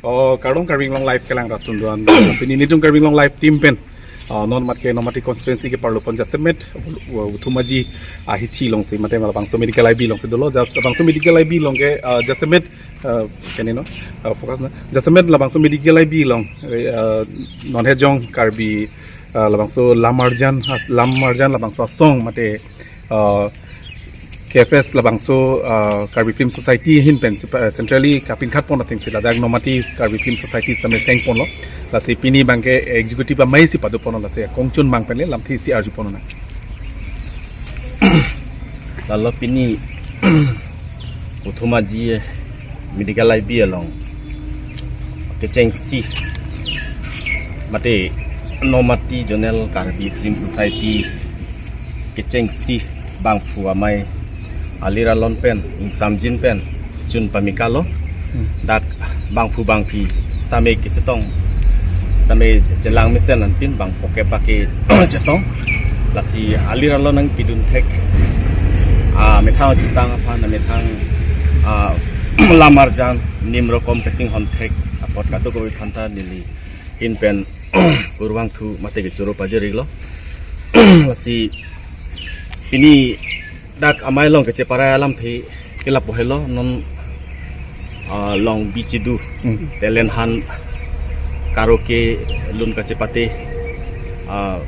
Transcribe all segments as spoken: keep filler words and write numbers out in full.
Oh, kardom Karbi Anglong Live kelang rat atum do-an. Pini nelitum Karbi Anglong Live team pen, ah, non mat ke Nomati constituency ke parlopon jasemet, uh, Uthumaji ahithi alongsi mate labangso medical I B alongsi dolo, jab-, labangso medical I B along ke, ah, jasemet, ah, kene no, ah, focus na. Jasemet labangso medical I B along, eh, ah, non hejong Karbi, ah, labangso lam arjan, as-, lam arjan labangso asong mate, ah, K F S labangso, ah, Karbi Film Society ahin pen, eh, centrally kapinkhat pon athengsi ladak Nomati Karbi Film Society sitame seng ponlo. Lasi pini abangke executive amei si pado ponlo, lasi kongchun abang pen le lamthe si arju pon nang. Lalo pini Uthumaji medical I B along kechengsi mate Nomati Zonal Karbi Film Society kechengsi bangphu amei alir alon pen ingsamjin pen chun pamikalo. Hmm. Dak bangphu bangphi sitame kechetong, sitame chelang mesen anpin bangpho kep bake chetong. Lasi alir alon nangpidun thek, ah, methang jutang aphan, methang, ah, lam arjan nim rokom kachinghon thek apot kadokave aphanta neli ahin pen kurvangthu mate kechoro pajir-iklo. Lasi pini dak amei along kecheparai alamthe ke lapu helo, non, ah, long bichidu, hmm, talent hunt, karaoke lun kachepate, ah,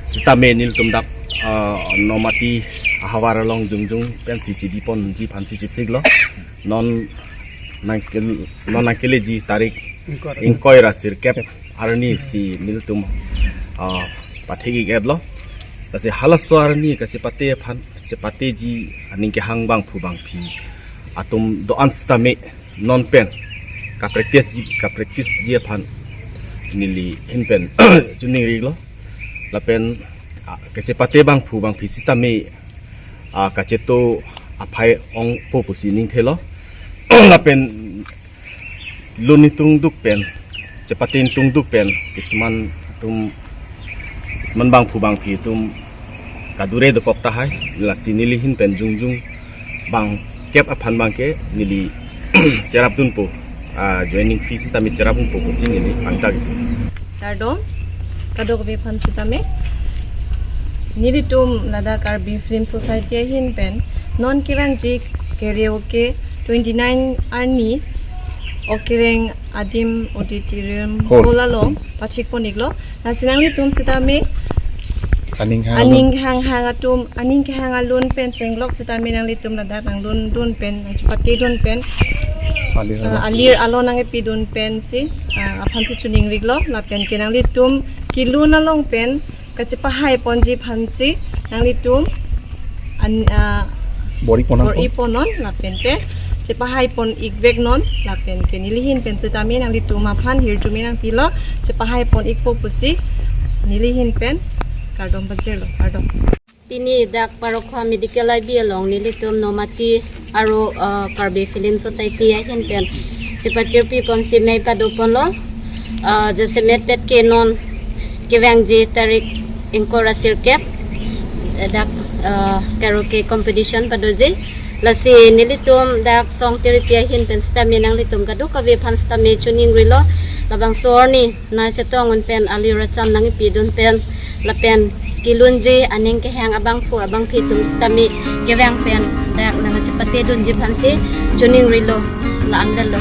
sitame nelitum dak, ah, Nomati ahavar along jongjong pensi chidi ponji aphansi chesiklo. Non nangkel-, non nangkeleji tarik ingkoi ra sirkep arni si nelitum, ah, pathek-ik-etlo. Lasi halaso arni kachepate aphan, chepateji aning kehang bangphu bangphi atum do-an sitame non pen kapracticeji, kapracticeji aphan neli ahin pen choningri-iklo. Lapen, ah, kachepate bangphu bangphi sitame, ah, kacheto aphai ongpo pusi ningthelo. Lapen lun ingtungduk pen, chepate ingtungduk pen, kisuman atum, kisuman bangphu bangphi atum kadure dokok tahai, lasi neli ahin pen jongjong bangkep aphan abangke neli cherapdunpo, ah, joining fee sitame cherapdunpo pusi neli pangtak. Kardom kadokave aphan sitame. Nelitum ladak Karbi Film Society ahin pen non kevangji karaoke twenty-nine arni Okereng Adim Auditorium Hall, hall along pachik pon-iklo. Lasi nanglitum sitame aning hang aning alun, hang hang atum, aning kehang alun pen chenglok sitame nanglitum ladak nanglun dun pen, nangchepate dun pen, alir, ah, alon, alir alon nangkepi dun pensi, ah, aphansi choningri-iklo. Lapen ke nanglitum kelun along pen kachepahai ponji aphansi nanglitum an, ah, bor-i pon nangpo, bor-i pon non, lapen ke chepahai pon-ikvek non, lapen ke neli ahin pen sitame nanglitum aphan hirjume nangpilo, chepahai pon-ikpo pusi neli ahin pen kardom pajirlo, kardom. Pini dak Parokhowa Medical I B along nelitum Nomati aro, ah, Karbi Film Society ahin pen chepachirpi ponsi mei pado ponlo. Ah, jasemet pet ke non kevangji tarik ingkoi ra sirkep, eh, dak, ah, karaoke competition padoji. Lasi nelitum dak song tiripi ahin pen sitame nanglitum kadokave aphan sitame choningrilo. Labangso arni nangchetong un pen alir acham nangkepi dun pen, lapen kelunji aning kehang abangphu abangphi atum sitame kevang pen dak nangchepate dunji aphansi choningrilo, la-an avelo.